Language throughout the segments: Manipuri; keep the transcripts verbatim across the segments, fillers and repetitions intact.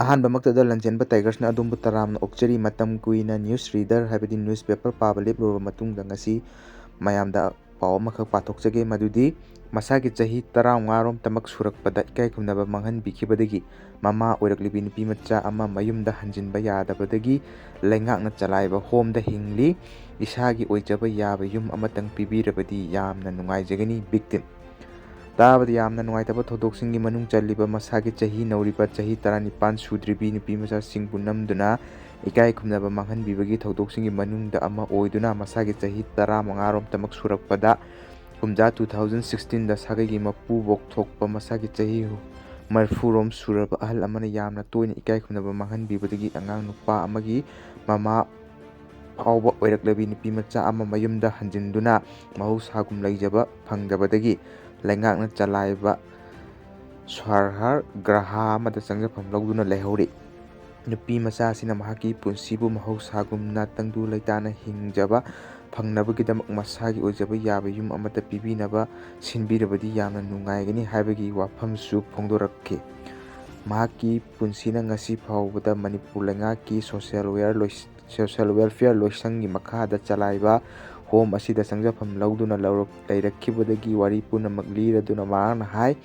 ꯑꯍꯥꯟꯕꯃꯛꯇꯗ ꯂꯟꯖꯦꯟꯕ ꯇꯥꯏꯒꯔꯁꯅ ꯑꯗꯣꯝꯕꯨ ꯇꯔꯥꯝꯅ ꯑꯣꯛꯆꯔꯤ꯫ ꯃꯇꯝ ꯀꯨꯏꯅ news reader ꯍꯥꯏꯕꯗꯤ newspaper ꯄꯥꯕ ꯂꯦꯞꯂꯨꯔꯕ ꯃꯇꯨꯡꯗ ꯉꯁꯤ ꯃꯌꯥꯝꯗ ꯄꯥꯎ ꯑꯃꯈꯛ ꯄꯥꯊꯣꯛꯆꯒꯦ꯫ ꯃꯗꯨꯗꯤ ꯃꯁꯥꯒꯤ ꯆꯍꯤ ꯇꯔꯥꯃꯉꯥꯔꯣꯝꯇꯃꯛ ꯁꯨꯔꯛꯄꯗ ꯏꯀꯥꯏ ꯈꯨꯝꯅꯕ ꯃꯥꯡꯍꯟꯕꯤꯈꯤꯕꯗꯒꯤ ꯃꯃꯥ ꯑꯣꯏꯔꯛꯂꯤꯕꯤ ꯅꯨꯄꯤ ꯃꯆꯥ ꯑꯃ ꯃꯌꯨꯝꯗ ꯍꯟꯖꯤꯟꯕ ꯌꯥꯗꯕꯗꯒꯤ ꯂꯩꯉꯥꯛꯅ ꯆꯂꯥꯏꯕ homeꯗ ꯍꯤꯡꯂꯤ꯫ ꯏꯁꯥꯒꯤ ꯑꯣꯏꯖꯕ ꯌꯥꯕ ꯌꯨꯝ ꯑꯃꯇꯪ ꯄꯤꯕꯤꯔꯕꯗꯤ ꯌꯥꯝꯅ ꯅꯨꯡꯉꯥꯏꯖꯒꯅꯤ꯫ Victim꯫ ꯇꯥꯕꯗ ꯌꯥꯝꯅ ꯅꯨꯡꯉꯥꯏꯇꯕ ꯊꯧꯗꯣꯛꯁꯤꯡꯒꯤ ꯃꯅꯨꯡ ꯆꯜꯂꯤꯕ ꯃꯁꯥꯒꯤ ꯆꯍꯤ ꯅꯧꯔꯤꯕ ꯆꯍꯤ ꯇꯔꯥꯅꯤꯄꯥꯟ ꯁꯨꯗ꯭ꯔꯤꯕꯤ ꯅꯨꯄꯤ ꯃꯆꯥꯁꯤꯡꯕꯨ ꯅꯝꯗꯨꯅ ꯏꯀꯥꯏ ꯈꯨꯝꯅꯕ ꯃꯥꯡꯍꯟꯕꯤꯕꯒꯤ ꯊꯧꯗꯣꯛꯁꯤꯡꯒꯤ ꯃꯅꯨꯡꯗ ꯑꯃ ꯑꯣꯏꯗꯨꯅ ꯃꯁꯥꯒꯤ ꯆꯍꯤ ꯇꯔꯥꯃꯉꯥꯔꯣꯝꯇꯃꯛ ꯁꯨꯔꯛꯄꯗ ꯀꯨꯝꯖꯥ two thousand sixteenꯗ ꯁꯥꯒꯩꯒꯤ ꯃꯄꯨꯕꯣꯛ ꯊꯣꯛꯄ ꯃꯁꯥꯒꯤ ꯆꯍꯤ ꯃꯔꯤꯐꯨꯔꯣꯝ ꯁꯨꯔꯕ ꯑꯍꯜ ꯑꯃꯅ ꯌꯥꯝꯅ ꯇꯣꯏꯅ ꯏꯀꯥꯏ ꯈꯨꯝꯅꯕ ꯃꯥꯡꯍꯟꯕꯤꯕꯗꯒꯤ ꯑꯉꯥꯡ ꯅꯨꯄꯥ ꯑꯃꯒꯤ ꯃꯃꯥ ꯐꯥꯎꯕ ꯑꯣꯏꯔꯛꯂꯕꯤ ꯅꯨꯄꯤ ꯃꯆꯥ ꯑꯃ ꯃꯌꯨꯝꯗ ꯍꯟꯖꯤꯟꯗꯨꯅ ꯃꯍꯧꯁꯥꯒꯨꯝ ꯂꯩꯖꯕ ꯐꯪꯗꯕꯗꯒꯤ ꯂꯩꯉꯥꯛꯅ ꯆꯂꯥꯏꯕ ꯁ꯭ꯋꯥꯔꯍꯥꯔ ꯒ꯭ꯔꯍꯥ ꯑꯃꯗ ꯆꯪꯖꯐꯝ ꯂꯧꯗꯨꯅ ꯂꯩꯍꯧꯔꯤ꯫ ꯅꯨꯄꯤ ꯃꯆꯥ ꯑꯁꯤꯅ ꯃꯍꯥꯛꯀꯤ ꯄꯨꯟꯁꯤꯕꯨ ꯃꯍꯧꯁꯥꯒꯨꯝꯅ ꯇꯪꯗꯨ ꯂꯩꯇꯥꯅ ꯍꯤꯡꯖꯕ ꯐꯪꯅꯕꯒꯤꯗꯃꯛ ꯃꯁꯥꯒꯤ ꯑꯣꯏꯖꯕ ꯌꯥꯕ ꯌꯨꯝ ꯑꯃꯠꯇ ꯄꯤꯕꯤꯅꯕ ꯁꯤꯟꯕꯤꯔꯕꯗꯤ ꯌꯥꯝꯅ ꯅꯨꯡꯉꯥꯏꯒꯅꯤ ꯍꯥꯏꯕꯒꯤ ꯋꯥꯐꯝꯁꯨ ꯐꯣꯡꯗꯣꯔꯛꯈꯤ꯫ ꯃꯍꯥꯛꯀꯤ ꯄꯨꯟꯁꯤꯅ ꯉꯁꯤ ꯐꯥꯎꯕꯗ ꯃꯅꯤꯄꯨꯔ ꯂꯩꯉꯥꯛꯀꯤ social welfare ꯂꯣꯏꯁ-, social welfare ꯂꯣꯏꯁꯪꯒꯤ ꯃꯈꯥꯗ ꯆꯂꯥꯏꯕ home ꯑꯁꯤꯗ ꯆꯪꯖꯐꯝ ꯂꯧꯗꯨꯅ ꯂꯧꯔꯛ-, ꯂꯩꯔꯛꯈꯤꯕꯗꯒꯤ ꯋꯥꯔꯤ ꯄꯨꯝꯅꯃꯛ ꯂꯤꯔꯗꯨꯅ ꯃꯍꯥꯛꯅ ꯍꯥꯏ,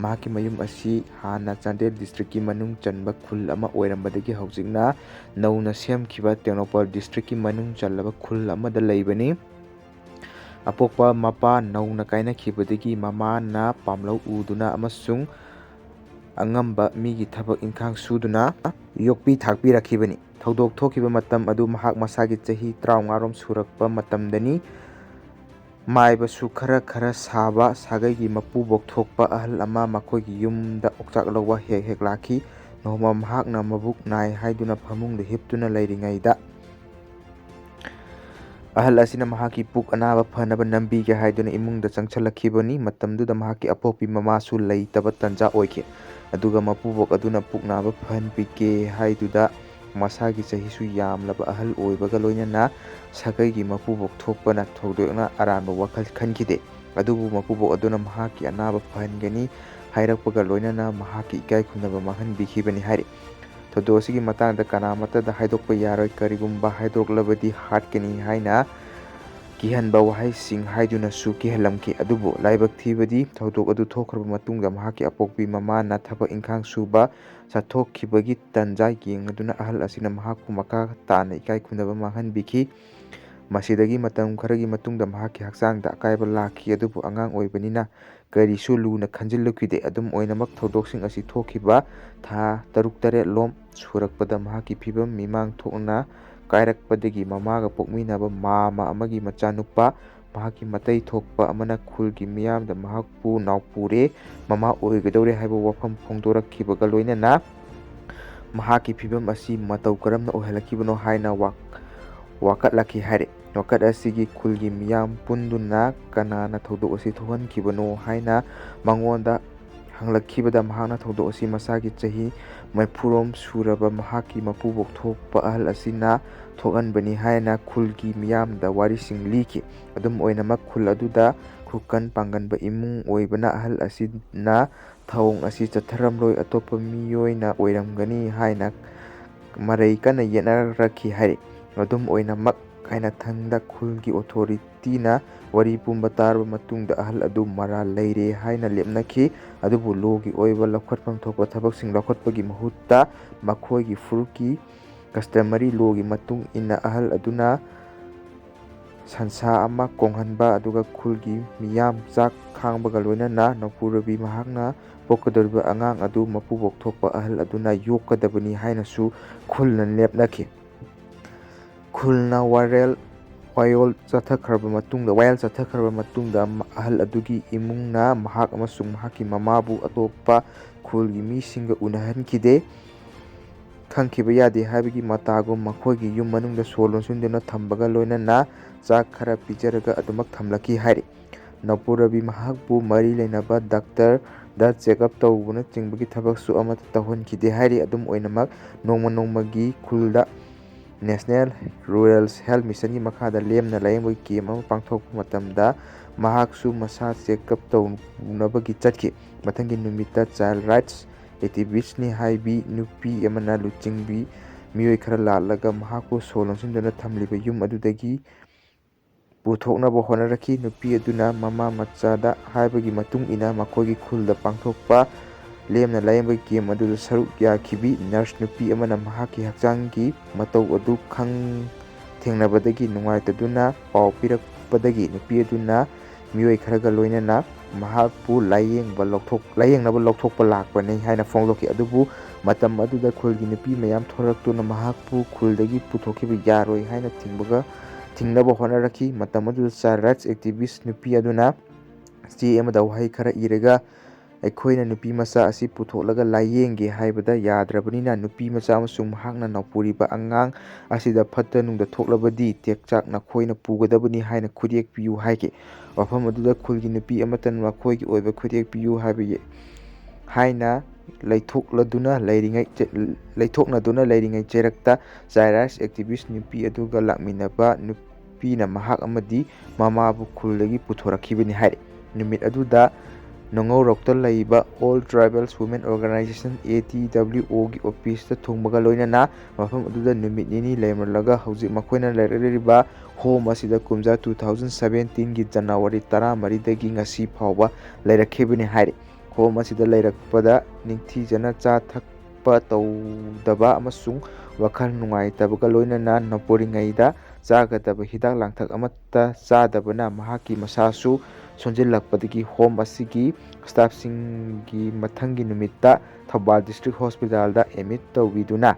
ꯃꯍꯥꯛꯀꯤ ꯃꯌꯨꯝ ꯑꯁꯤ ꯍꯥꯟꯅ ꯆꯥꯟꯗꯦꯜ districtꯀꯤ ꯃꯅꯨꯡ ꯆꯟꯕ ꯈꯨꯜ ꯑꯃ ꯑꯣꯏꯔꯝꯕꯗꯒꯤ ꯍꯧꯖꯤꯛꯅ ꯅꯧꯅ ꯁꯦꯝꯈꯤꯕ ꯇꯦꯡꯅꯧꯄꯜ districtꯀꯤ ꯃꯅꯨꯡ ꯆꯜꯂꯕ ꯈꯨꯜ ꯑꯃꯗ ꯂꯩꯕꯅꯤ꯫ ꯑꯄꯣꯛꯄ ꯃꯄꯥ ꯅꯧꯅ ꯀꯥꯏꯅꯈꯤꯕꯗꯒꯤ ꯃꯃꯥꯅ ꯄꯥꯝꯂꯧ ꯎꯗꯨꯅ ꯑꯃꯁꯨꯡ ꯑꯉꯝꯕ ꯃꯤꯒꯤ ꯊꯕꯛ ꯏꯪꯈꯥꯡ ꯁꯨꯗꯨꯅ ꯌꯣꯛꯄꯤ ꯊꯥꯛꯄꯤꯔꯛꯈꯤꯕꯅꯤ꯫ ꯊꯧꯗꯣꯛ ꯊꯣꯛꯈꯤꯕ ꯃꯇꯝ ꯑꯗꯨ ꯃꯍꯥꯛ ꯃꯁꯥꯒꯤ ꯆꯍꯤ ꯇꯔꯥꯃꯉꯥꯔꯣꯝ ꯁꯨꯔꯛꯄ ꯃꯇꯝꯗꯅꯤ꯫ ꯃꯥꯏꯕꯁꯨ ꯈꯔ ꯈꯔ ꯁꯥꯕ ꯁꯥꯒꯩꯒꯤ ꯃꯄꯨꯕꯣꯛ ꯊꯣꯛꯄ ꯑꯍꯜ ꯑꯃ ꯃꯈꯣꯏꯒꯤ ꯌꯨꯝꯗ ꯑꯣꯛꯆꯥꯛ ꯂꯧꯕ ꯍꯦꯛ ꯍꯦꯛ ꯂꯥꯛꯈꯤ꯫ ꯅꯣꯡꯃ ꯃꯍꯥꯛꯅ ꯃꯕꯨꯛ ꯅꯥꯏ ꯍꯥꯏꯗꯨꯅ ꯐꯃꯨꯡꯗ ꯍꯤꯞꯇꯨꯅ ꯂꯩꯔꯤꯉꯩꯗ, ꯑꯍꯜ ꯑꯁꯤꯅ ꯃꯍꯥꯛꯀꯤ ꯄꯨꯛ ꯑꯅꯥꯕ ꯐꯅꯕ ꯅꯝꯕꯤꯒꯦ ꯍꯥꯏꯗꯨꯅ ꯏꯃꯨꯡꯗ ꯆꯪꯁꯤꯜꯂꯛꯈꯤꯕꯅꯤ꯫ ꯃꯇꯝꯗꯨꯗ ꯃꯍꯥꯛꯀꯤ ꯑꯄꯣꯛꯄꯤ ꯃꯃꯥꯁꯨ ꯂꯩꯇꯕ ꯇꯟꯖꯥ ꯑꯣꯏꯈꯤ꯫ ꯑꯗꯨꯒ ꯃꯄꯨꯕꯣꯛ ꯑꯗꯨꯅ ꯄꯨꯛ ꯅꯥꯕ ꯐꯍꯟꯕꯤꯒꯦ ꯍꯥꯏꯗꯨꯗ ꯃꯁꯥꯒꯤ ꯆꯍꯤꯁꯨ ꯌꯥꯝꯂꯕ ꯑꯍꯜ ꯑꯣꯏꯕꯒ ꯂꯣꯏꯅꯅ ꯁꯥꯒꯩꯒꯤ ꯃꯄꯨꯕꯣꯛ ꯊꯣꯛꯄꯅ ꯊꯣꯏꯗꯣꯛꯅ ꯑꯔꯥꯟꯕ ꯋꯥꯈꯜ ꯈꯟꯈꯤꯗꯦ꯫ ꯑꯗꯨꯕꯨ ꯃꯄꯨꯕꯣꯛ ꯑꯗꯨꯅ ꯃꯍꯥꯛꯀꯤ ꯑꯅꯥꯕ ꯐꯍꯟꯒꯅꯤ, ꯍꯥꯏꯔꯛꯄꯒ ꯂꯣꯏꯅꯅ ꯃꯍꯥꯛꯀꯤ ꯏꯀꯥꯏ ꯈꯨꯝꯅꯕ ꯃꯥꯡꯍꯟꯕꯤꯈꯤꯕꯅꯤ ꯍꯥꯏꯔꯤ꯫ ꯊꯧꯗꯣꯛ ꯑꯁꯤꯒꯤ ꯃꯇꯥꯡꯗ ꯀꯅꯥꯃꯠꯇꯗ ꯍꯥꯏꯗꯣꯛꯄ ꯌꯥꯔꯣꯏ, ꯀꯔꯤꯒꯨꯝꯕ ꯍꯥꯏꯗꯣꯛꯂꯕꯗꯤ ꯍꯥꯠꯀꯅꯤ ꯍꯥꯏꯅ ꯀꯤꯍꯟꯕ ꯋꯥꯍꯩꯁꯤꯡ ꯍꯥꯏꯗꯨꯅꯁꯨ ꯀꯤꯍꯜꯂꯝꯈꯤ꯫ ꯑꯗꯨꯕꯨ ꯂꯥꯏꯕꯛ ꯊꯤꯕꯗꯤ ꯊꯧꯗꯣꯛ ꯑꯗꯨ ꯊꯣꯛꯈ꯭ꯔꯕ ꯃꯇꯨꯡꯗ ꯃꯍꯥꯛꯀꯤ ꯑꯄꯣꯛꯄꯤ ꯃꯃꯥꯅ ꯊꯕꯛ ꯏꯪꯈꯥꯡ ꯁꯨꯕ ꯆꯠꯊꯣꯛꯈꯤꯕꯒꯤ ꯇꯟꯖꯥ ꯌꯦꯡꯂꯗꯨꯅ ꯑꯍꯜ ꯑꯁꯤꯅ ꯃꯍꯥꯛꯄꯨ ꯃꯈꯥ ꯇꯥꯅ ꯏꯀꯥꯏ ꯈꯨꯝꯅꯕ ꯃꯥꯡꯍꯟꯕꯤꯈꯤ꯫ ꯃꯁꯤꯗꯒꯤ ꯃꯇꯝ ꯈꯔꯒꯤ ꯃꯇꯨꯡꯗ ꯃꯍꯥꯛꯀꯤ ꯍꯛꯆꯥꯡꯗ ꯑꯀꯥꯏꯕ ꯂꯥꯛꯈꯤ, ꯑꯗꯨꯕꯨ ꯑꯉꯥꯡ ꯑꯣꯏꯕꯅꯤꯅ ꯀꯔꯤꯁꯨ ꯂꯨꯅ ꯈꯟꯖꯤꯜꯂꯨꯈꯤꯗꯦ꯫ ꯑꯗꯨꯝ ꯑꯣꯏꯅꯃꯛ, ꯊꯧꯗꯣꯛꯁꯤꯡ ꯑꯁꯤ ꯊꯣꯛꯈꯤꯕ ꯊꯥ ꯇꯔꯨꯛ ꯇꯔꯦꯠ ꯂꯣꯝ ꯁꯨꯔꯛꯄꯗ ꯃꯍꯥꯛꯀꯤ ꯐꯤꯕꯝ ꯃꯤꯃꯥꯡ ꯊꯣꯛꯅ ꯀꯥꯏꯔꯛꯄꯗꯒꯤ ꯃꯃꯥꯒ ꯄꯣꯛꯃꯤꯟꯅꯕ ꯃꯥꯃ ꯑꯃꯒꯤ ꯃꯆꯥꯅꯨꯄꯥ ꯃꯍꯥꯛꯀꯤ ꯃꯇꯩ ꯊꯣꯛꯄ ꯑꯃꯅ ꯈꯨꯜꯒꯤ ꯃꯤꯌꯥꯝꯗ ꯃꯍꯥꯛꯄꯨ ꯅꯥꯎꯄꯨꯔꯦ, ꯃꯃꯥ ꯑꯣꯏꯒꯗꯧꯔꯦ ꯍꯥꯏꯕ ꯋꯥꯐꯝ ꯐꯣꯡꯗꯣꯔꯛꯈꯤꯕꯒ ꯂꯣꯏꯅꯅ ꯃꯍꯥꯛꯀꯤ ꯐꯤꯕꯝ ꯑꯁꯤ ꯃꯇꯧ ꯀꯔꯝꯅ ꯑꯣꯏꯍꯜꯂꯛꯈꯤꯕꯅꯣ ꯍꯥꯏꯅ ꯋꯥ-, ꯋꯥꯀꯠꯂꯛꯈꯤ ꯍꯥꯏꯔꯦ꯫ ꯋꯥꯀꯠ ꯑꯁꯤꯒꯤ ꯈꯨꯜꯒꯤ ꯃꯤꯌꯥꯝ ꯄꯨꯟꯗꯨꯅ ꯀꯅꯥꯅ ꯊꯧꯗꯣꯛ ꯑꯁꯤ ꯊꯣꯛꯍꯟꯈꯤꯕꯅꯣ ꯍꯥꯏꯅ ꯃꯉꯣꯟꯗ ꯍꯪꯂꯛꯈꯤꯕꯗ, ꯃꯍꯥꯛꯅ ꯊꯧꯗꯣꯛ ꯑꯁꯤ ꯃꯁꯥꯒꯤ ꯆꯍꯤ ꯃꯔꯤꯐꯨꯔꯣꯝ ꯁꯨꯔꯕ ꯃꯍꯥꯛꯀꯤ ꯃꯄꯨꯕꯣꯛ ꯊꯣꯛꯄ ꯑꯍꯜ ꯑꯁꯤꯅ ꯊꯣꯛꯍꯟꯕꯅꯤ ꯍꯥꯏꯅ ꯈꯨꯜꯒꯤ ꯃꯤꯌꯥꯝꯗ ꯋꯥꯔꯤꯁꯤꯡ ꯂꯤꯈꯤ꯫ ꯑꯗꯨꯝ ꯑꯣꯏꯅꯃꯛ, ꯈꯨꯜ ꯑꯗꯨꯗ ꯈꯨꯀꯟ ꯄꯥꯡꯒꯟꯕ ꯏꯃꯨꯡ ꯑꯣꯏꯕꯅ ꯑꯍꯜ ꯑꯁꯤꯅ ꯊꯧꯑꯣꯡ ꯑꯁꯤ ꯆꯠꯊꯔꯝꯂꯣꯏ, ꯑꯇꯣꯞꯄ ꯃꯤꯑꯣꯏꯅ ꯑꯣꯏꯔꯝꯒꯅꯤ ꯍꯥꯏꯅ ꯃꯔꯩ ꯀꯟꯅ ꯌꯦꯠꯅꯔꯛꯈꯤ ꯍꯥꯏꯔꯤ꯫ ꯑꯗꯨꯝ ꯑꯣꯏꯅꯃꯛ, ꯀꯥꯏꯅꯊꯪꯗ ꯈꯨꯜꯒꯤ ꯑꯣꯊꯣꯔꯤꯇꯤꯅ ꯋꯥꯔꯤ ꯄꯨꯝꯕ ꯇꯥꯔꯕ ꯃꯇꯨꯡꯗ ꯑꯍꯜ ꯑꯗꯨ ꯃꯔꯥꯜ ꯂꯩꯔꯦ ꯍꯥꯏꯅ ꯂꯦꯞꯅꯈꯤ꯫ ꯑꯗꯨꯕꯨ ꯂꯣꯒꯤ ꯑꯣꯏꯕ ꯂꯧꯈꯠꯐꯝ ꯊꯣꯛꯄ ꯊꯕꯛꯁꯤꯡ ꯂꯧꯈꯠꯄꯒꯤ ꯃꯍꯨꯠꯇ ꯃꯈꯣꯏꯒꯤ ꯐꯨꯔꯨꯞꯀꯤ customary lawꯒꯤ ꯃꯇꯨꯡ ꯏꯟꯅ ꯑꯍꯜ ꯑꯗꯨꯅ ꯁꯟꯁꯥ ꯑꯃ ꯀꯣꯡꯍꯟꯕ, ꯑꯗꯨꯒ ꯈꯨꯜꯒꯤ ꯃꯤꯌꯥꯝ ꯆꯥꯛ ꯈꯥꯡꯕꯒ ꯂꯣꯏꯅꯅ ꯅꯧꯄꯨꯔꯕꯤ ꯃꯍꯥꯛꯅ ꯄꯣꯛꯀꯗꯧꯔꯤꯕ ꯑꯉꯥꯡ ꯑꯗꯨ ꯃꯄꯨꯕꯣꯛ ꯊꯣꯛꯄ ꯑꯍꯜ ꯑꯗꯨꯅ ꯌꯣꯛꯀꯗꯕꯅꯤ ꯍꯥꯏꯅꯁꯨ ꯈꯨꯜꯅ ꯂꯦꯞꯅꯈꯤ꯫ ꯈꯨꯜꯅ ꯋꯥꯔꯦꯜ, ꯋꯥꯌꯣꯜ ꯆꯠꯊꯈ꯭ꯔꯕ ꯃꯇꯨꯡꯗ, ꯋꯥꯌꯦꯜ ꯆꯠꯊꯈ꯭ꯔꯕ ꯃꯇꯨꯡꯗ, ꯑꯍꯜ ꯑꯗꯨꯒꯤ ꯏꯃꯨꯡꯅ ꯃꯍꯥꯛ ꯑꯃꯁꯨꯡ ꯃꯍꯥꯛꯀꯤ ꯃꯃꯥꯕꯨ ꯑꯇꯣꯞꯄ ꯈꯨꯜꯒꯤ ꯃꯤꯁꯤꯡꯒ ꯎꯅꯍꯟꯈꯤꯗꯦ꯫ ꯈꯪꯈꯤꯕ ꯌꯥꯗꯦ ꯍꯥꯏꯕꯒꯤ ꯃꯇꯥꯒꯨꯝ ꯃꯈꯣꯏꯒꯤ ꯌꯨꯝ ꯃꯅꯨꯡꯗ ꯁꯣ ꯂꯣꯟꯁꯤꯟꯗꯨꯅ ꯊꯝꯕꯒ ꯂꯣꯏꯅꯅ ꯆꯥꯛ ꯈꯔ ꯄꯤꯖꯔꯒ ꯑꯗꯨꯃꯛ ꯊꯝꯂꯛꯈꯤ ꯍꯥꯏꯔꯤ꯫ ꯅꯧꯄꯨꯔꯕꯤ ꯃꯍꯥꯛꯄꯨ ꯃꯔꯤ ꯂꯩꯅꯕ ꯗꯥꯛꯇꯔꯗ check up ꯇꯧꯕꯅꯆꯤꯡꯕꯒꯤ ꯊꯕꯛꯁꯨ ꯑꯃꯠꯇ ꯇꯧꯍꯟꯈꯤꯗꯦ ꯍꯥꯏꯔꯤ꯫ ꯑꯗꯨꯝ ꯑꯣꯏꯅꯃꯛ, ꯅꯣꯡꯃ ꯅꯣꯡꯃꯒꯤ ꯈꯨꯜꯗ National Rural Health Missionꯒꯤ ꯃꯈꯥꯗ ꯂꯦꯝꯅ ꯂꯥꯌꯦꯡꯕꯒꯤ camp ꯑꯃ ꯄꯥꯡꯊꯣꯛꯄ ꯃꯇꯝꯗ ꯃꯍꯥꯛꯁꯨ ꯃꯁꯥ check up ꯇꯧꯅꯕꯒꯤ ꯆꯠꯈꯤ꯫ ꯃꯊꯪꯒꯤ ꯅꯨꯃꯤꯠꯇ child rights activistꯅꯤ ꯍꯥꯏꯕꯤ ꯅꯨꯄꯤ ꯑꯃꯅ ꯂꯨꯆꯤꯡꯕꯤ ꯃꯤꯑꯣꯏ ꯈꯔ ꯂꯥꯛꯂꯒ ꯃꯍꯥꯛꯄꯨ ꯁꯣ ꯂꯣꯟꯁꯤꯟꯗꯨꯅ ꯊꯝꯂꯤꯕ ꯌꯨꯝ ꯑꯗꯨꯗꯒꯤ ꯄꯨꯊꯣꯛꯅꯕ ꯍꯣꯠꯅꯔꯛꯈꯤ꯫ ꯅꯨꯄꯤ ꯑꯗꯨꯅ ꯃꯃꯥ ꯃꯆꯥꯗ ꯍꯥꯏꯕꯒꯤ ꯃꯇꯨꯡ ꯏꯟꯅ ꯃꯈꯣꯏꯒꯤ ꯈꯨꯜꯗ ꯄꯥꯡꯊꯣꯛꯄ ꯂꯦꯝꯅ ꯂꯥꯌꯦꯡꯕꯒꯤ ꯀꯦꯝ ꯑꯗꯨꯗ ꯁꯔꯨꯛ ꯌꯥꯈꯤꯕꯤ ꯅꯔꯁ ꯅꯨꯄꯤ ꯑꯃꯅ ꯃꯍꯥꯛꯀꯤ ꯍꯛꯆꯥꯡꯒꯤ ꯃꯇꯧ ꯑꯗꯨ ꯈꯪ ꯊꯦꯡꯅꯕꯗꯒꯤ ꯅꯨꯡꯉꯥꯏꯇꯗꯨꯅ ꯄꯥꯎ ꯄꯤꯔꯛꯄꯗꯒꯤ ꯅꯨꯄꯤ ꯑꯗꯨꯅ ꯃꯤꯑꯣꯏ ꯈꯔꯒ ꯂꯣꯏꯅꯅ ꯃꯍꯥꯛꯄꯨ ꯂꯥꯌꯦꯡꯕ ꯂꯧꯊꯣꯛ-, ꯂꯥꯌꯦꯡꯅꯕ ꯂꯧꯊꯣꯛꯄ ꯂꯥꯛꯄꯅꯤ ꯍꯥꯏꯅ ꯐꯣꯡꯗꯣꯛꯈꯤ꯫ ꯑꯗꯨꯕꯨ ꯃꯇꯝ ꯑꯗꯨꯗ ꯈꯨꯜꯒꯤ ꯅꯨꯄꯤ ꯃꯌꯥꯝ ꯊꯣꯔꯛꯇꯨꯅ ꯃꯍꯥꯛꯄꯨ ꯈꯨꯜꯗꯒꯤ ꯄꯨꯊꯣꯛꯈꯤꯕ ꯌꯥꯔꯣꯏ ꯍꯥꯏꯅ ꯊꯤꯡꯕꯒ, ꯊꯤꯡꯅꯕ ꯍꯣꯠꯅꯔꯛꯈꯤ꯫ ꯃꯇꯝ ꯑꯗꯨꯗ child rights activist ꯅꯨꯄꯤ ꯑꯗꯨꯅ ꯆꯦ ꯑꯃꯗ ꯋꯥꯍꯩ ꯈꯔ ꯏꯔꯒ, "ꯑꯩꯈꯣꯏꯅ ꯅꯨꯄꯤ ꯃꯆꯥ ꯑꯁꯤ ꯄꯨꯊꯣꯛꯂꯒ ꯂꯥꯌꯦꯡꯒꯦ ꯍꯥꯏꯕꯗ ꯌꯥꯗ꯭ꯔꯕꯅꯤꯅ, ꯅꯨꯄꯤ ꯃꯆꯥ ꯑꯃꯁꯨꯡ ꯃꯍꯥꯛꯅ ꯅꯧꯄꯨꯔꯤꯕ ꯑꯉꯥꯡ ꯑꯁꯤꯗ ꯐꯠꯇ ꯅꯨꯡꯗ ꯊꯣꯛꯂꯕꯗꯤ ꯇꯦꯛꯆꯥꯛ ꯅꯈꯣꯏꯅ ꯄꯨꯒꯗꯕꯅꯤ ꯍꯥꯏꯅ ꯈꯨꯗꯦꯛ ꯄꯤꯌꯨ" ꯍꯥꯏꯈꯤ꯫ ꯋꯥꯐꯝ ꯑꯗꯨꯗ ꯈꯨꯜꯒꯤ ꯅꯨꯄꯤ ꯑꯃꯠꯇꯅ ꯃꯈꯣꯏꯒꯤ ꯑꯣꯏꯕ ꯈꯨꯗꯦꯛ ꯄꯤꯌꯨ ꯍꯥꯏꯕ ꯌꯦ-, ꯍꯥꯏꯅ ꯂꯩꯊꯣꯛꯂꯗꯨꯅ ꯂꯩꯔꯤꯉꯩ, ꯂꯩꯊꯣꯛꯅꯗꯨꯅ ꯂꯩꯔꯤꯉꯩ ꯆꯩꯔꯛꯇ child rights activist ꯅꯨꯄꯤ ꯑꯗꯨꯒ ꯂꯥꯛꯃꯤꯟꯅꯕ ꯅꯨꯄꯤꯅ ꯃꯍꯥꯛ ꯑꯃꯗꯤ ꯃꯃꯥꯕꯨ ꯈꯨꯜꯗꯒꯤ ꯄꯨꯊꯣꯔꯛꯈꯤꯕꯅꯤ ꯍꯥꯏꯔꯤ꯫ ꯅꯨꯃꯤꯠ ꯑꯗꯨꯗ ꯅꯣꯡꯉꯧꯔꯣꯛꯇ ꯂꯩꯕ All Tribals Women Organization, A T W O, ꯒꯤ ꯑꯣꯐꯤꯁꯇ ꯊꯨꯡꯕꯒ ꯂꯣꯏꯅꯅ ꯃꯐꯝ ꯑꯗꯨꯗ ꯅꯨꯃꯤꯠ ꯅꯤꯅꯤ ꯂꯩꯔꯝꯂꯒ ꯍꯧꯖꯤꯛ ꯃꯈꯣꯏꯅ ꯂꯩꯔꯛꯂꯤꯕ ꯍꯣꯝ ꯑꯁꯤꯗ ꯀꯨꯝꯖꯥ two thousand seventeen ꯒꯤ ꯖꯅꯋꯥꯔꯤ ꯇꯔꯥꯃꯔꯤꯗꯒꯤ ꯉꯁꯤ ꯐꯥꯎꯕ ꯂꯩꯔꯛꯈꯤꯕꯅꯤ ꯍꯥꯏꯔꯤ꯫ ꯍꯣꯝ ꯑꯁꯤꯗ ꯂꯩꯔꯛꯄꯗ ꯅꯤꯡꯊꯤꯖꯅ ꯆꯥ ꯊꯛꯄ ꯇꯧꯗꯕ ꯑꯃꯁꯨꯡ ꯋꯥꯈꯜ ꯅꯨꯡꯉꯥꯏꯇꯕꯒ ꯂꯣꯏꯅꯅ ꯅꯧꯄꯣꯔꯤꯉꯩꯗ ꯆꯥꯒꯗꯕ ꯍꯤꯗꯥꯛ ꯂꯥꯡꯊꯛ ꯑꯃꯠꯇ ꯆꯥꯗꯕꯅ ꯃꯍꯥꯛꯀꯤ ꯃꯁꯥꯁꯨ ꯁꯣꯟꯖꯤꯜꯂꯛꯄꯗꯒꯤ ꯍꯣꯝ ꯑꯁꯤꯒꯤ ꯁ꯭ꯇꯥꯐꯁꯤꯡꯒꯤ ꯃꯊꯪꯒꯤ ꯅꯨꯃꯤꯠꯇ ꯊꯧꯕꯥꯜ ꯗꯤꯁꯇ꯭ꯔꯤꯛ ꯍꯣꯁꯄꯤꯇꯥꯜꯗ ꯑꯦꯗꯃꯤꯠ ꯇꯧꯕꯤꯗꯨꯅ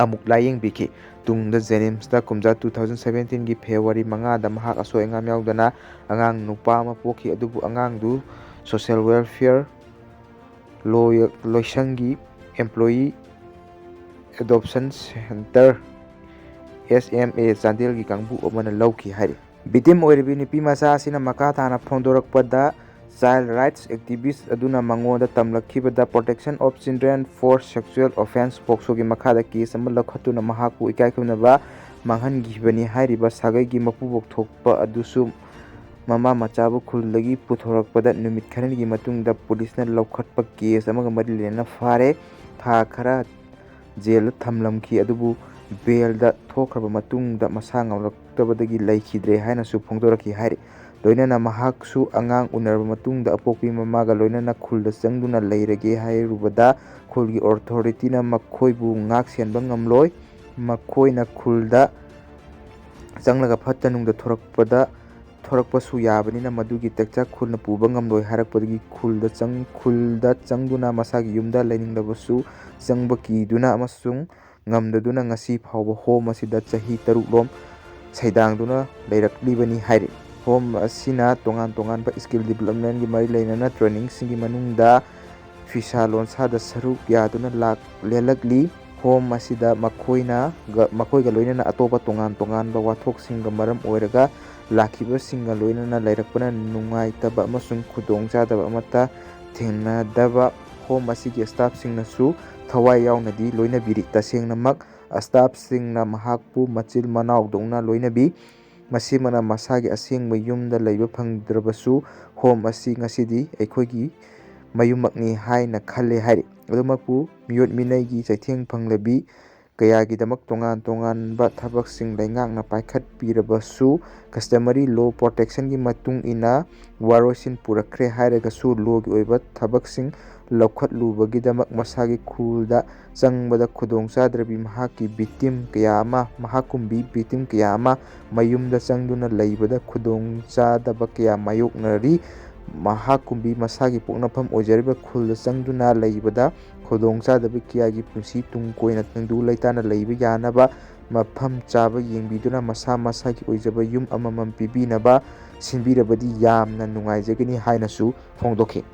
ꯑꯃꯨꯛ ꯂꯥꯌꯦꯡꯕꯤꯈꯤ꯫ ꯇꯨꯡꯗ ꯖꯦꯅꯤꯝꯁꯇ ꯀꯨꯝꯖꯥ two thousand seventeen ꯒꯤ ꯐꯦꯕ꯭ꯔꯨꯋꯥꯔꯤ ꯃꯉꯥꯗ ꯃꯍꯥꯛ ꯑꯁꯣꯏ ꯑꯉꯥꯝ ꯌꯥꯎꯗꯅ ꯑꯉꯥꯡ ꯅꯨꯄꯥ ꯑꯃ ꯄꯣꯛꯈꯤ, ꯑꯗꯨꯕꯨ ꯑꯉꯥꯡꯗꯨ social welfare ꯂꯣꯏ-, ꯂꯣꯏꯁꯪꯒꯤ Employee Adoption Centre, S M A, ꯆꯥꯟꯗꯦꯜꯒꯤ ꯀꯥꯡꯕꯨ ꯑꯃꯅ ꯂꯧꯈꯤ ꯍꯥꯏꯔꯤ꯫ Victim ꯑꯣꯏꯔꯤꯕꯤ ꯅꯨꯄꯤ ꯃꯆꯥ ꯑꯁꯤꯅ ꯃꯈꯥ ꯇꯥꯅ ꯐꯣꯡꯗꯣꯔꯛꯄꯗ, child rights activist ꯑꯗꯨꯅ ꯃꯉꯣꯟꯗ ꯇꯝꯂꯛꯈꯤꯕꯗ Protection of Children for Sexual Offence, ꯄꯣꯛꯁꯣꯒꯤ ꯃꯈꯥꯗ ꯀꯦꯁ ꯑꯃ ꯂꯧꯈꯠꯇꯨꯅ ꯃꯍꯥꯛꯄꯨ ꯏꯀꯥꯏ ꯈꯨꯝꯅꯕ ꯃꯥꯡꯍꯟꯈꯤꯕꯅꯤ ꯍꯥꯏꯔꯤꯕ ꯁꯥꯒꯩꯒꯤ ꯃꯄꯨꯕꯣꯛ ꯊꯣꯛꯄ ꯑꯗꯨꯁꯨ ꯃꯃꯥ ꯃꯆꯥꯕꯨ ꯈꯨꯜꯗꯒꯤ ꯄꯨꯊꯣꯔꯛꯄꯗ ꯅꯨꯃꯤꯠ ꯈꯔꯅꯤꯒꯤ ꯃꯇꯨꯡꯗ ꯄꯨꯂꯤꯁꯅ ꯂꯧꯈꯠꯄ ꯀꯦꯁ ꯑꯃꯒ ꯃꯔꯤ ꯂꯩꯅꯅ ꯐꯥꯔꯦ꯫ ꯊꯥ ꯈꯔ ꯖꯦꯜꯗ ꯊꯝꯂꯝꯈꯤ, ꯑꯗꯨꯕꯨ ꯕꯦꯜꯗ ꯊꯣꯛꯈ꯭ꯔꯕ ꯃꯇꯨꯡꯗ ꯃꯁꯥ ꯉꯝꯂꯛꯇꯕꯗꯒꯤ ꯂꯩꯈꯤꯗ꯭ꯔꯦ ꯍꯥꯏꯅꯁꯨ ꯐꯣꯡꯗꯣꯔꯛꯈꯤ ꯍꯥꯏꯔꯤ꯫ ꯂꯣꯏꯅꯅ ꯃꯍꯥꯛꯁꯨ ꯑꯉꯥꯡ ꯎꯅꯔꯕ ꯃꯇꯨꯡꯗ ꯑꯄꯣꯛꯄꯤ ꯃꯃꯥꯒ ꯂꯣꯏꯅꯅ ꯈꯨꯜꯗ ꯆꯪꯗꯨꯅ ꯂꯩꯔꯒꯦ ꯍꯥꯏꯔꯨꯕꯗ ꯈꯨꯜꯒꯤ ꯑꯣꯊꯣꯔꯤꯇꯤꯅ ꯃꯈꯣꯏꯕꯨ ꯉꯥꯛ ꯁꯦꯟꯕ ꯉꯝꯂꯣꯏ꯫ ꯃꯈꯣꯏꯅ ꯈꯨꯜꯗ ꯆꯪꯂꯒ ꯐꯠꯇ ꯅꯨꯡꯗ ꯊꯣꯔꯛꯄꯗ ꯊꯣꯔꯛꯄꯁꯨ ꯌꯥꯕꯅꯤꯅ ꯃꯗꯨꯒꯤ ꯇꯦꯛꯆꯥꯛ ꯈꯨꯜꯅ ꯄꯨꯕ ꯉꯝꯂꯣꯏ ꯍꯥꯏꯔꯛꯄꯗꯒꯤ ꯈꯨꯜꯗ ꯆꯪ-, ꯈꯨꯜꯗ ꯆꯪꯗꯨꯅ ꯃꯁꯥꯒꯤ ꯌꯨꯝꯗ ꯂꯩꯅꯤꯡꯂꯕꯁꯨ ꯆꯪꯕ ꯀꯤꯗꯨꯅ ꯑꯃꯁꯨꯡ ꯉꯝꯗꯗꯨꯅ ꯉꯁꯤ ꯐꯥꯎꯕ ꯍꯣꯝ ꯑꯁꯤꯗ ꯆꯍꯤ ꯇꯔꯨꯛ ꯂꯣꯝ ꯁꯩꯗꯥꯡꯗꯨꯅ ꯂꯩꯔꯛꯂꯤꯕꯅꯤ ꯍꯥꯏꯔꯤ꯫ ꯍꯣꯝ ꯑꯁꯤꯅ ꯇꯣꯉꯥꯟ ꯇꯣꯉꯥꯟꯕ ꯁ꯭ꯀꯤꯜ ꯗꯤꯕꯂꯞꯃꯦꯟꯒꯤ ꯃꯔꯤ ꯂꯩꯅꯅ ꯇ꯭ꯔꯦꯅꯤꯡꯁꯤꯡꯒꯤ ꯃꯅꯨꯡꯗ ꯐꯤꯁꯥ ꯂꯣꯟꯁꯥꯗ ꯁꯔꯨꯛ ꯌꯥꯗꯨꯅ ꯂꯥꯛ-, ꯂꯦꯜꯂꯛꯂꯤ꯫ ꯍꯣꯝ ꯑꯁꯤꯗ ꯃꯈꯣꯏꯅ ꯒ-, ꯃꯈꯣꯏꯒ ꯂꯣꯏꯅꯅ ꯑꯇꯣꯞꯄ ꯇꯣꯉꯥꯟ ꯇꯣꯉꯥꯟꯕ ꯋꯥꯊꯣꯛꯁꯤꯡꯒ ꯃꯔꯝ ꯑꯣꯏꯔꯒ ꯂꯥꯛꯈꯤꯕꯁꯤꯡꯒ ꯂꯣꯏꯅꯅ ꯂꯩꯔꯛꯄꯅ ꯅꯨꯡꯉꯥꯏꯇꯕ ꯑꯃꯁꯨꯡ ꯈꯨꯗꯣꯡꯆꯥꯗꯕ ꯑꯃꯠꯇ ꯊꯦꯡꯅꯗꯕ ꯍꯣꯝ ꯑꯁꯤꯒꯤ ꯁ꯭ꯇꯥꯐꯁꯤꯡꯅꯁꯨ ꯊꯋꯥꯏ ꯌꯥꯎꯅꯗꯤ ꯂꯣꯏꯅꯕꯤꯔꯤ꯫ ꯇꯁꯦꯡꯅꯃꯛ, ꯁ꯭ꯇꯥꯐꯁꯤꯡꯅ ꯃꯍꯥꯛꯄꯨ ꯃꯆꯤꯜ ꯃꯅꯥꯎꯗꯧꯅ ꯂꯣꯏꯅꯕꯤ꯫ ꯃꯁꯤꯃꯅ ꯃꯁꯥꯒꯤ ꯑꯁꯦꯡꯕ ꯌꯨꯝꯗ ꯂꯩꯕ ꯐꯪꯗ꯭ꯔꯕꯁꯨ, ꯍꯣꯝ ꯑꯁꯤ ꯉꯁꯤꯗꯤ ꯑꯩꯈꯣꯏꯒꯤ ꯃꯌꯨꯝꯃꯛꯅꯤ ꯍꯥꯏꯅ ꯈꯜꯂꯦ ꯍꯥꯏꯔꯤ꯫ ꯑꯗꯨꯃꯛꯄꯨ, ꯃꯤꯑꯣꯠ ꯃꯤꯅꯩꯒꯤ ꯆꯩꯊꯦꯡ ꯐꯪꯂꯕꯤ ꯀꯌꯥꯒꯤꯗꯃꯛ ꯇꯣꯉꯥꯟ ꯇꯣꯉꯥꯟꯕ ꯊꯕꯛꯁꯤꯡ ꯂꯩꯉꯥꯛꯅ ꯄꯥꯏꯈꯠꯄꯤꯔꯕꯁꯨ, customary law protectionꯒꯤ ꯃꯇꯨꯡ ꯏꯟꯅ ꯋꯥꯔꯣꯏꯁꯤꯟ ꯄꯨꯔꯛꯈ꯭ꯔꯦ ꯍꯥꯏꯔꯒꯁꯨ, ꯂꯣꯒꯤ ꯑꯣꯏꯕ ꯊꯕꯛꯁꯤꯡ ꯂꯧꯈꯠꯂꯨꯕꯒꯤꯗꯃꯛ ꯃꯁꯥꯒꯤ ꯈꯨꯜꯗ ꯆꯪꯕꯗ ꯈꯨꯗꯣꯡꯆꯥꯗ꯭ꯔꯕꯤ ꯃꯍꯥꯛꯀꯤ victim ꯀꯌꯥ ꯑꯃ, ꯃꯍꯥꯛꯀꯨꯝꯕꯤ victim ꯀꯌꯥ ꯑꯃ ꯃꯌꯨꯝꯗ ꯆꯪꯗꯨꯅ ꯂꯩꯕꯗ ꯈꯨꯗꯣꯡꯆꯥꯗꯕ ꯀꯌꯥ ꯃꯥꯌꯣꯛꯅꯔꯤ꯫ ꯃꯍꯥꯛꯀꯨꯝꯕꯤ ꯃꯁꯥꯒꯤ ꯄꯣꯛꯅꯐꯝ ꯑꯣꯏꯖꯔꯤꯕ ꯈꯨꯜꯗ ꯆꯪꯗꯨꯅ ꯂꯩꯕꯗ ꯈꯨꯗꯣꯡꯆꯥꯗꯕ ꯀꯌꯥꯒꯤ ꯄꯨꯟꯁꯤ ꯇꯨꯡ ꯀꯣꯏꯅ ꯇꯪꯗꯨ ꯂꯩꯇꯥꯅ ꯂꯩꯕ ꯌꯥꯅꯕ ꯃꯐꯝ ꯆꯥꯕ ꯌꯦꯡꯕꯤꯗꯨꯅ ꯃꯁꯥ ꯃꯁꯥꯒꯤ ꯑꯣꯏꯖꯕ ꯌꯨꯝ ꯑꯃꯃꯝ ꯄꯤꯕꯤꯅꯕ ꯁꯤꯟꯕꯤꯔꯕꯗꯤ ꯌꯥꯝꯅ ꯅꯨꯡꯉꯥꯏꯖꯒꯅꯤ ꯍꯥꯏꯅꯁꯨ ꯐꯣꯡꯗꯣꯛꯈꯤ꯫